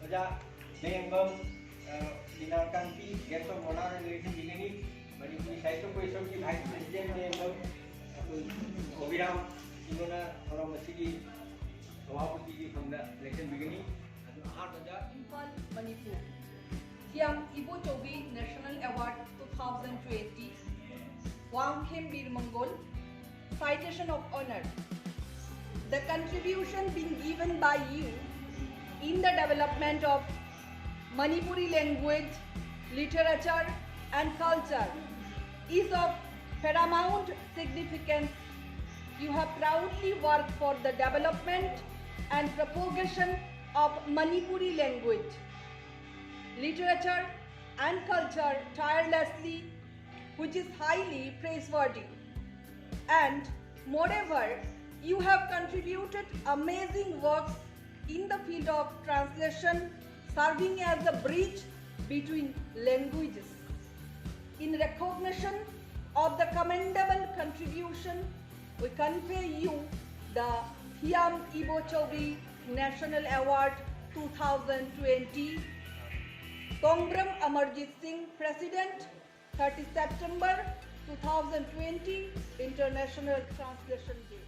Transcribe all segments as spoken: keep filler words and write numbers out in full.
ꯑꯣꯖꯥ ꯂꯦꯡꯕꯝ, ꯑ, ꯃꯤꯅꯥꯀꯥꯟꯇꯤ, guest of honour ꯑꯣꯏꯅ ꯂꯦꯡꯁꯤꯟꯕꯤꯒꯅꯤ꯫ ꯃꯅꯤꯄꯨꯔꯤ ꯁꯥꯍꯤꯇ꯭ꯌ ꯄꯔꯤꯁꯠꯀꯤ vice president ꯂꯦꯡꯕꯝ ꯑꯩꯈꯣꯏ ꯑꯣꯕꯤꯔꯥꯝ ꯁꯤꯡꯍꯅ ꯊꯧꯔꯝ ꯑꯁꯤꯒꯤ ꯁꯚꯥꯄꯇꯤꯒꯤ ꯐꯝꯗ ꯂꯦꯡꯁꯤꯟꯕꯤꯒꯅꯤ꯫ ꯑꯗꯨ ꯑꯍꯥꯟꯕꯗ ꯏꯝꯐꯥꯜ, ꯃꯅꯤꯄꯨꯔ, ꯊꯤꯌꯥꯝ ꯏꯕꯣꯆꯧꯕꯤ National Award two thousand twenty, Wangkhem Bir Mangol, citation of honour. The contribution being given by you in the development of Manipuri language, literature and culture is of paramount significance. You have proudly worked for the development and propagation of Manipuri language, literature and culture tirelessly, which is highly praiseworthy. And moreover, you have contributed amazing works in the field of translation, serving as a bridge between languages. In recognition of the commendable contribution, we confer you the Thiam Ibo Chowbi National Award two thousand twenty. Tongbram Amarjit Singh, President, thirty September two thousand twenty, International Translation Day.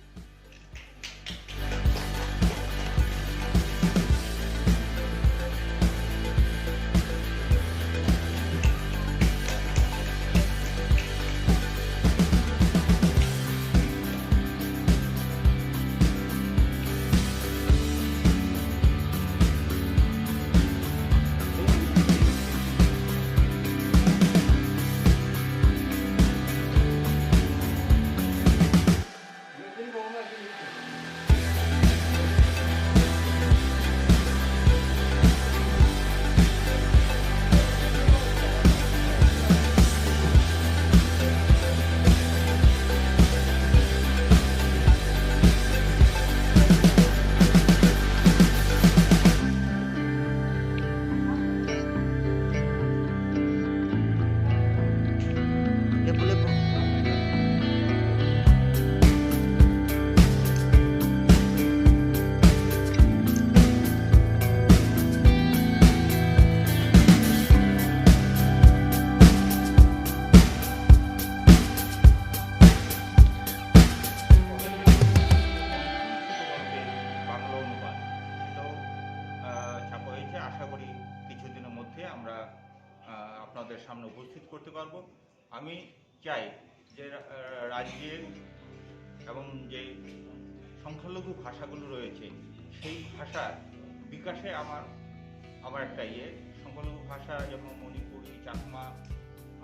করতে পারবো। আমি চাই যে রা- রাজ্যের এবং যে সংখ্যালঘু ভাষাগুলো রয়েছে, সেই ভাষার বিকাশে আমার আমার একটা ইয়ে। সংখ্যালঘু ভাষা যেমন মণিপুরি, চাকমা,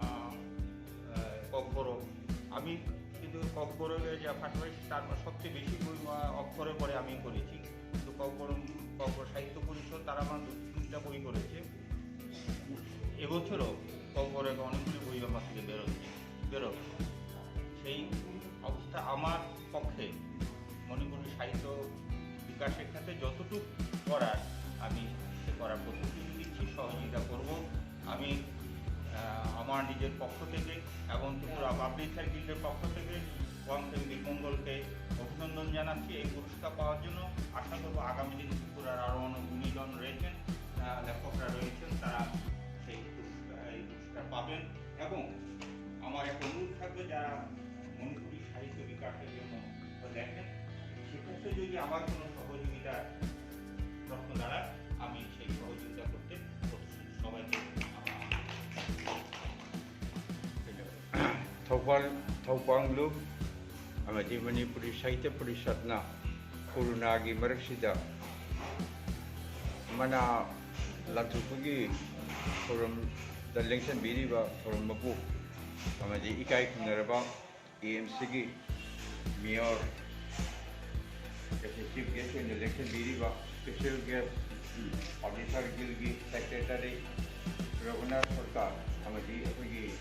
আহ, আহ, ককবরক। আমি কিন্তু ককবরকের যে পাশাপাশি তার সবচেয়ে বেশি বই, আহ, অক্ষরে পড়ে আমি করেছি। কিন্তু ককবরক ককবরক সাহিত্য পরিষদ তারা আমার দু তিনটা বই করেছে। এবছরও ককবরকে অনেকগুলি বই আমার থেকে বেরোচ্ছে বেরোবে। সেই অবস্থা আমার পক্ষে মণিপুরি সাহিত্য বিকাশের ক্ষেত্রে যতটুকু করার আমি সে করার প্রতিশ্রুতি দিচ্ছি, সহযোগিতা করব। আমি আহ, আমার নিজের পক্ষ থেকে এবং ত্রিপুরা পাবলিক সার্কিটের পক্ষ থেকে ওয়াংখেম বীরমঙ্গলকে অভিনন্দন জানাচ্ছি এই পুরস্কার পাওয়ার জন্য। আশা করব আগামী দিনে ত্রিপুরার আরও অনেক গুণীজন রয়েছেন, আহ, লেখকরা রয়েছেন, তারা সেই পুরস্কার এই পুরস্কার পাবেন। এবং আমার একটা অনুরোধ থাকবে, যারা মণিপুরি সাহিত্য বিকাশের জন্য দেখেন, সেক্ষেত্রে যদি আমার কোনো সহযোগিতা রত্ন দ্বারা, আমি সেই সহযোগিতা করতে প্রস্তুত। সবাইকে আমার ꯊꯧꯕꯥꯜ ꯊꯧꯕꯥꯜ ꯂꯨꯞ ꯑꯃꯗꯤ ꯃꯅꯤꯄꯨꯔꯤ ꯁꯥꯍꯤꯇ꯭ꯌ ꯄꯔꯤꯁꯠꯅ ꯀꯣꯔꯣꯅꯥꯒꯤ ꯃꯔꯛꯁꯤꯗ ꯃꯅꯥ ꯂꯥꯟꯊꯣꯛꯄꯒꯤ ꯊꯧꯔꯝꯗ ꯂꯦꯡꯁꯤꯟꯕꯤꯔꯤꯕ ꯊꯧꯔꯝ ꯃꯄꯨ ꯑꯃꯗꯤ ꯏꯀꯥꯏ ꯈꯨꯝꯅꯔꯕ ꯑꯦ ꯑꯦꯝ ꯁꯤꯒꯤ ꯃꯦꯌꯔ, ꯆꯤꯐ ꯒꯦꯁ ꯑꯣꯏꯅ ꯂꯦꯡꯁꯤꯟꯕꯤꯔꯤꯕ special gas auditor ꯒꯤꯜꯒꯤ secretary Raghunath ꯁꯔꯀꯥꯔ ꯑꯃꯗꯤ ꯑꯩꯈꯣꯏꯒꯤ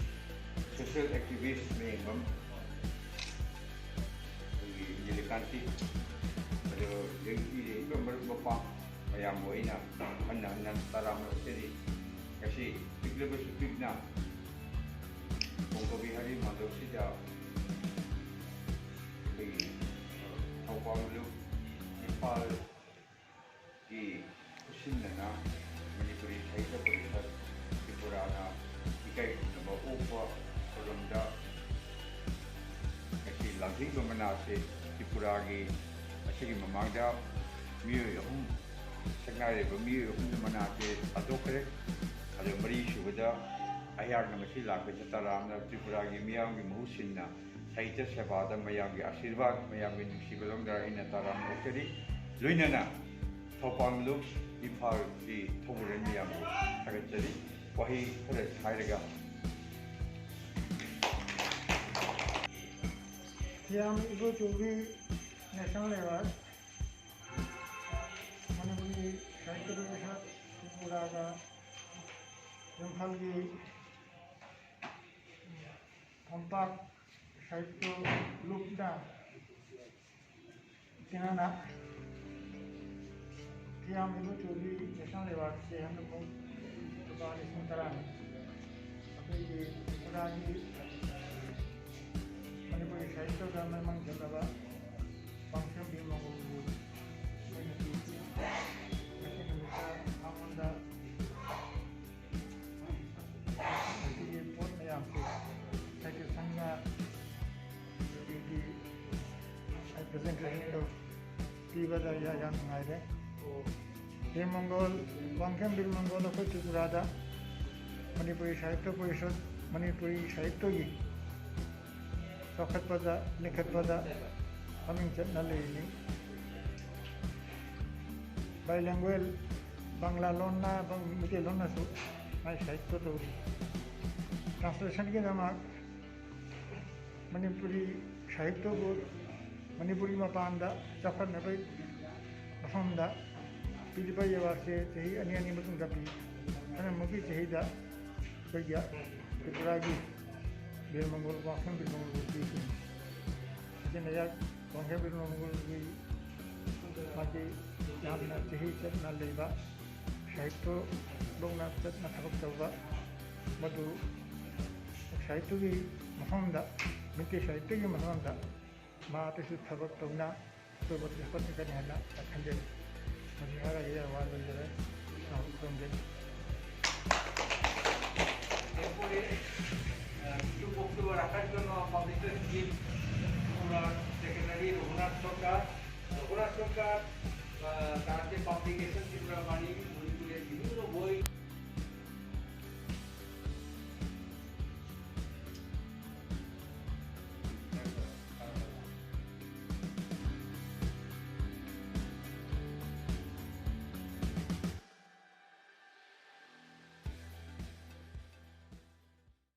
ꯁꯣꯁꯤꯌꯦꯜ ꯑꯦꯛꯇꯤꯚꯤꯁ ꯃꯌꯦꯡꯕꯝ, ꯑꯩꯈꯣꯏꯒꯤ ꯅꯤꯂꯤꯀꯥꯟꯇꯤ, ꯑꯗꯨꯒ ꯂꯦꯡꯕꯤꯔꯤꯕ ꯃꯔꯨꯞ ꯃꯄꯥꯡ ꯃꯌꯥꯝꯕꯨ ꯑꯩꯅ ꯍꯟꯅ ꯍꯟꯅ ꯇꯔꯥꯝꯅ ꯑꯣꯛꯆꯔꯤ꯫ ꯉꯁꯤ ꯄꯤꯛꯂꯕꯁꯨ ꯄꯤꯛꯅ ꯀꯣꯡꯀ ꯕꯤꯍꯥꯔꯤ ꯃꯥꯙꯕꯁꯤꯗ ꯑꯩꯈꯣꯏꯒꯤ ꯊꯧꯕꯥꯜ ꯂꯨꯞ ꯏꯝꯐꯥꯜꯒꯤ ꯈꯨꯠꯁꯤꯟꯅꯅ ꯃꯅꯤꯄꯨꯔꯤ ꯁꯥꯍꯤꯇ꯭ꯌ ꯄꯔꯤꯁꯠ ꯇ꯭ꯔꯤꯄꯨꯔꯥꯅ ꯏꯀꯥꯏ ꯈꯨꯝꯅꯕ ꯑꯣꯛꯄ ꯊꯧꯔꯝꯗ ꯉꯁꯤ ꯂꯥꯡꯊꯦꯡꯕ ꯃꯅꯥꯁꯦ ꯇ꯭ꯔꯤꯄꯨꯔꯥꯒꯤ ꯑꯁꯤꯒꯤ ꯃꯃꯥꯡꯗ ꯃꯤꯑꯣꯏ ꯑꯍꯨꯝ, ꯁꯛꯅꯥꯏꯔꯕ ꯃꯤꯑꯣꯏ ꯑꯍꯨꯝꯅ ꯃꯅꯥꯁꯦ ꯊꯥꯗꯣꯛꯈ꯭ꯔꯦ꯫ ꯑꯗꯨꯒ ꯃꯔꯤ ꯁꯨꯕꯗ ꯑꯩꯍꯥꯛꯅ ꯉꯁꯤ ꯂꯥꯛꯄꯁꯤꯗ ꯇꯔꯥꯝꯅ ꯇ꯭ꯔꯤꯄꯨꯔꯥꯒꯤ ꯃꯤꯌꯥꯝꯒꯤ ꯃꯍꯨꯠ ꯁꯤꯟꯅ ꯁꯥꯍꯤꯇ꯭ꯌ ꯁꯦꯕꯥꯗ ꯃꯌꯥꯝꯒꯤ ꯑꯥꯁꯤꯔꯕꯥꯗ, ꯃꯌꯥꯝꯒꯤ ꯅꯨꯡꯁꯤꯕ ꯂꯧꯅꯔ ꯑꯩꯅ ꯇꯔꯥꯝꯅ ꯑꯣꯛꯆꯔꯤ꯫ ꯂꯣꯏꯅꯅ ꯊꯧꯕꯥꯜ ꯂꯨꯞ ꯏꯝꯐꯥꯜꯒꯤ ꯊꯧꯕꯨꯔꯦꯟ ꯃꯤꯌꯥꯝꯕꯨ ꯊꯥꯒꯠꯆꯔꯤ꯫ ꯋꯥꯍꯩ ꯈꯔ ꯍꯥꯏꯔꯒ ꯊꯤꯌꯥꯝ ꯏꯕꯣ ꯆꯧꯕꯤ national award, ꯃꯅꯤꯄꯨꯔꯤ ꯁꯥꯍꯤꯇ꯭ꯌ ꯄꯔꯤꯁꯠ ꯇ꯭ꯔꯤꯄꯨꯔꯥꯒ ꯏꯝꯐꯥꯜꯒꯤ ꯐꯝꯄꯥꯛ ꯁꯥꯍꯤꯇ꯭ꯌ ꯂꯨꯞꯅ ꯏꯆꯤꯟ ꯏꯅꯥꯎ ꯊꯤꯌꯥꯝ ꯏꯕꯣ ꯆꯧꯕꯤ national awardꯁꯦ ꯍꯟꯗꯛ ꯂꯨꯄꯥ ꯂꯤꯁꯤꯡ ꯇꯔꯥꯅꯤ꯫ ꯑꯩꯈꯣꯏꯒꯤ ꯇ꯭ꯔꯤꯄꯨꯔꯥꯒꯤ ꯃꯅꯤꯄꯨꯔꯤ ꯁꯥꯍꯤꯇ꯭ꯌꯗ ꯃꯃꯤꯡ ꯆꯠꯂꯕ ꯄꯥꯡꯊꯦꯝ ꯕꯤꯔ ꯃꯪꯒꯣꯜꯕꯨ ꯑꯩꯈꯣꯏꯅ ꯄꯤꯈꯤ꯫ ꯉꯁꯤ ꯅꯨꯃꯤꯠꯇ ꯃꯉꯣꯟꯗ ꯉꯁꯤꯒꯤ ꯄꯣꯠ ꯃꯌꯥꯝꯁꯦ ꯁꯥꯍꯤꯇ꯭ꯌ ꯁꯪꯒ ꯑꯗꯒꯤ ꯑꯩ presentation ꯇꯧ ꯄꯤꯕꯗ ꯌꯥ-, ꯌꯥꯝ ꯅꯨꯡꯉꯥꯏꯔꯦ꯫ ꯕꯤꯔ ꯃꯪꯒꯣꯜ, ꯋꯥꯡꯈꯦꯝ ꯕꯤꯔ ꯃꯪꯒꯣꯜ ꯑꯩꯈꯣꯏ ꯇ꯭ꯔꯤꯄꯨꯔꯥꯗ ꯃꯅꯤꯄꯨꯔꯤ ꯁꯥꯍꯤꯇ꯭ꯌ ꯄꯔꯤꯁꯠ, ꯃꯅꯤꯄꯨꯔꯤ ꯁꯥꯍꯤꯇ꯭ꯌꯒꯤ ꯆꯥꯎꯈꯠꯄꯗ, ꯂꯤꯡꯈꯠꯄꯗ ꯃꯃꯤꯡ ꯆꯠꯅ ꯂꯩꯔꯤꯅꯤ꯫ Bilingual, ꯕꯪꯒ꯭ꯂꯥ ꯂꯣꯟꯅ, ꯕꯪ-, ꯃꯩꯇꯩꯂꯣꯟꯅꯁꯨ ꯃꯥꯏ ꯁꯥꯍꯤꯇ꯭ꯌ ꯇꯧꯔꯤ꯫ Translationꯒꯤꯗꯃꯛ ꯃꯅꯤꯄꯨꯔꯤ ꯁꯥꯍꯤꯇ꯭ꯌꯕꯨ ꯃꯅꯤꯄꯨꯔꯤ ꯃꯄꯥꯟꯗ ꯆꯥꯎꯈꯠꯅꯕꯒꯤ ꯃꯐꯝꯗ ꯄꯤꯔꯤꯕ awardꯁꯦ ꯆꯍꯤ ꯑꯅꯤ ꯑꯅꯤ ꯃꯇꯨꯡꯗ ꯄꯤ꯫ ꯍꯟꯗꯛꯃꯛꯀꯤ ꯆꯍꯤꯗ ꯑꯩꯈꯣꯏꯒꯤ ꯇ꯭ꯔꯤꯄꯨꯔꯥꯒꯤ ꯕꯤꯔ ꯃꯪꯒꯣꯜ, ꯋꯥꯡꯈꯦꯝ ꯕꯤꯔ ꯃꯪꯒꯣꯜꯕꯨ ꯄꯤꯈꯤ꯫ ꯃꯁꯤꯅ ꯑꯩꯍꯥꯛ ꯋꯥꯡꯈꯦꯝ ꯕꯤꯔ ꯃꯪꯒꯣꯜꯒꯤ ꯃꯥꯒꯤ ꯌꯥꯝꯅ ꯆꯍꯤ ꯆꯠꯅ ꯂꯩꯕ ꯁꯥꯍꯤꯇ꯭ꯌ ꯂꯣꯛꯅ ꯆꯠꯅ ꯊꯕꯛ ꯇꯧꯕ ꯃꯗꯨ ꯁꯥꯍꯤꯇ꯭ꯌꯒꯤ ꯃꯐꯝꯗ, ꯃꯩꯇꯩ ꯁꯥꯍꯤꯇ꯭ꯌꯒꯤ ꯃꯐꯝꯗ ꯃꯥ ꯑꯇꯩꯁꯨ ꯊꯕꯛ ꯇꯧꯅ ꯑꯇꯣꯞꯄ ꯊꯕꯛ ꯆꯠꯀꯅꯤ ꯍꯥꯏꯅ ꯈꯟꯖꯩ꯫ ꯃꯁꯤ ꯍꯥꯏꯔꯒ ꯑꯩ ꯋꯥ ꯂꯣꯏꯖꯔꯦ꯫ ꯈꯨꯔꯨꯝꯖꯔꯤ꯫ এরপরে, আহ, কিছু বক্তব্য রাখার জন্য পাবলিকেশন টিম ত্রিপুরার সেক্রেটারি রঘুনাথ সরকার, রঘুনাথ সরকার, আহ, তার যে পাবলিকেশন ত্রিপুরা বাণী,